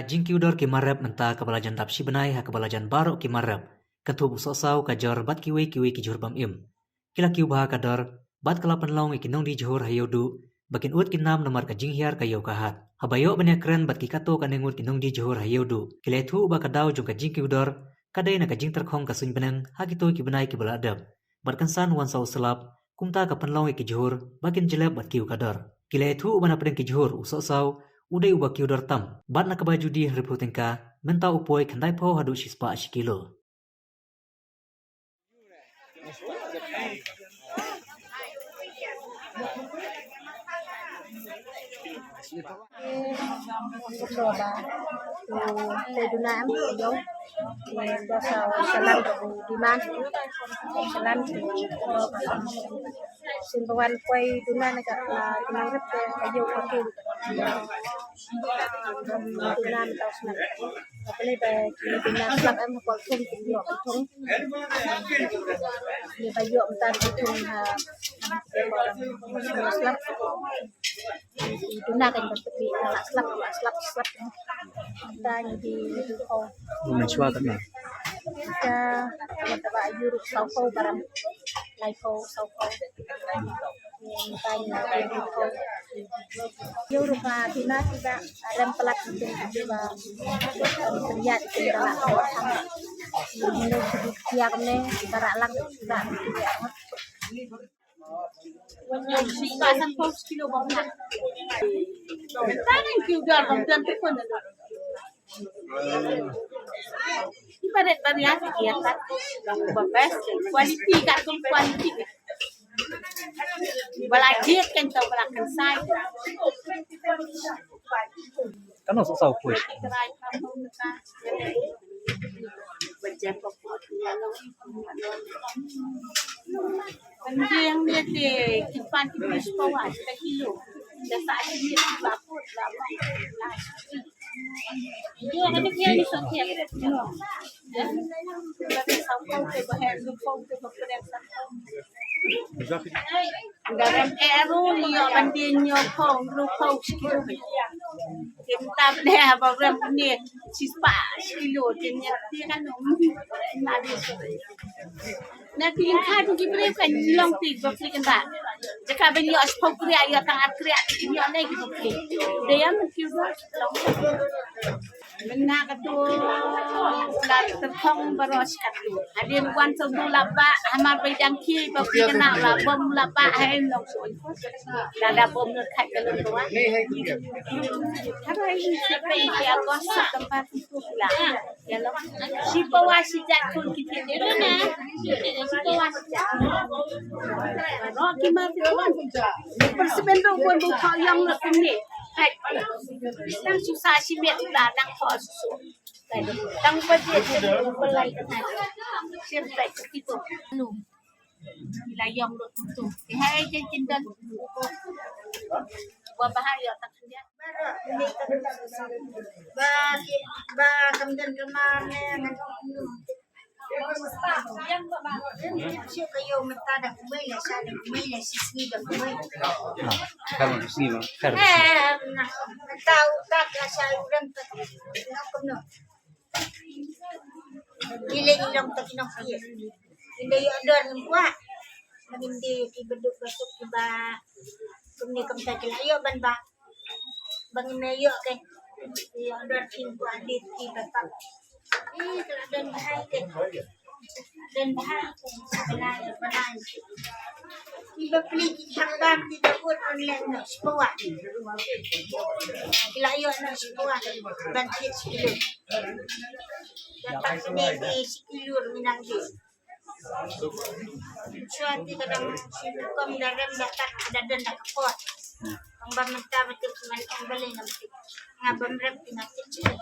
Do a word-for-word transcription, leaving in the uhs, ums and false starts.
Jingkiew dor ki mar rep mynta kaba la jan dap shi bnai ha kaba la jan baroh ki mar rep. Kynthup u sohsaw, ka jor bad kiwei kiwei ki jhur bym im. Ki la kiew bha ka dor bad ka la pynlong ïa ki nongdie jhur ha Ïewduh ba kin ud ki nam namar ka jinghiar ka ïew ka hat. Haba ïoh ban ïakren bad ki katto katne ngut ki nongdie jhur ha Ïewduh, ki la ïathuh ba ka daw jong ka jingkiew dor ka dei na ka jingtyrkhong ka suiñ bneng ha kito ki bnai kiba la dep. Bad kynsan wan sa u slap, kumta ka pynlong ïa ki jhur ba kin jlep bad kiew ka dor. Ki la ïathuh ba na pdeng ki jhur u sohsaw u dei uba kiew dor tam, bad na kaba ju die hynriewphew tyngka, mynta u poi khyndai phew haduh shispah shi kilo. Te duna em, ïoh. Te dua sa shalan ro demand. Shalan te ro ba sa. Shin ba wan poi duna na ka, ah, duna rep te ka ïoh ka king. Duna mynta u slap. Ka pynlong ba ki duna slap em ha ka thung ki ïoh ka thung. Ni ba ïoh mynta ka thung ha. Slap. Duna kan ba tepi la slap la slap slap. Ta ni di di ko. Lu men shwa kat na. Ta ta ba yu ru saw ko baram. Lai ko saw ko. Ta ni di ko. Yu ru ka duna kita rem pelat di ba. Kem peria di kita la ko. Ni di dia kemne kita ra lang kita. Ibarat variasi dia kan. Ba best quality kan, quality. Bala jit kan tau bala kan sai. Kan sa sa push. Penjeng ni te kipan ki pis pawas ka kilo. Dah tak ada ni laput laput. Yo, ada kaya ni sosial. Yo. Tapi sampau ke bahan lupau ke bahan sampau. Garam eru ni yo banding yo kong lupau sikit. Kim tam deh babrem ni sispa sikilo tin ya ti kan. Nadi. Na ki lyngkha tu ki briew kan long ti ba pli kan ba. Jaka ban ïoh shiphew kriah ïoh tang ar kriah ïoh ne ki ba pli. Dei ïa man ki ba long. Mynta katu la tyrkhong baroh shi katu. Hadien wan sa u la ba hamar ba dang ki ba pli kan la bom la ba hai long so. La da bom lut khat ka lun tuan. Haba ini siapa ini Agos September tu pula. Shi pawa shi jait khun kiti. Shi pawa shi jait. Ro ki ma ti khun. Persiben ro khun bu kha yang la khun ni. Hai. Tang susah shi met la nang kha susu. Tang pa je je bu pelai ka tai. Shi tai kiti tu. Lu. La yong lut khun tu. Hai je jin dan. Wa bahaya tak dia. Ba, ba, kam don kamar ne, ngan ong ong. Shu ka ïoh mynta da kumai la sha da kumai la shi sngi da kumai. Kar ma shi sngi ma, kar ma shi. Eh, na, mynta uta ka sha u rem ta. Nong kumno. Ki leh i long ta ki nong ki. Ki leh ïoh dor ngim kwah. Ba ngin dei ki baduk basuk kiba kumne kumta ki la ïoh ban ba. Ba ngin ïoh ke. Ïoh dor kin kwah dei ki ba tak. Ih, ka la don bahai ke. Don bahai. Balai, balai. Kiba pli ki khang bam kiba ut on leh noh shi pawa. Ki la ïoh noh shi pawa. Ban pli shi kilo. Datang sini di Sikilur minang di. Suati kadang si kom darem datar dadan dak kepot. Ang ba menta mati semen ang beli nanti. Ngabam rem tina kecil.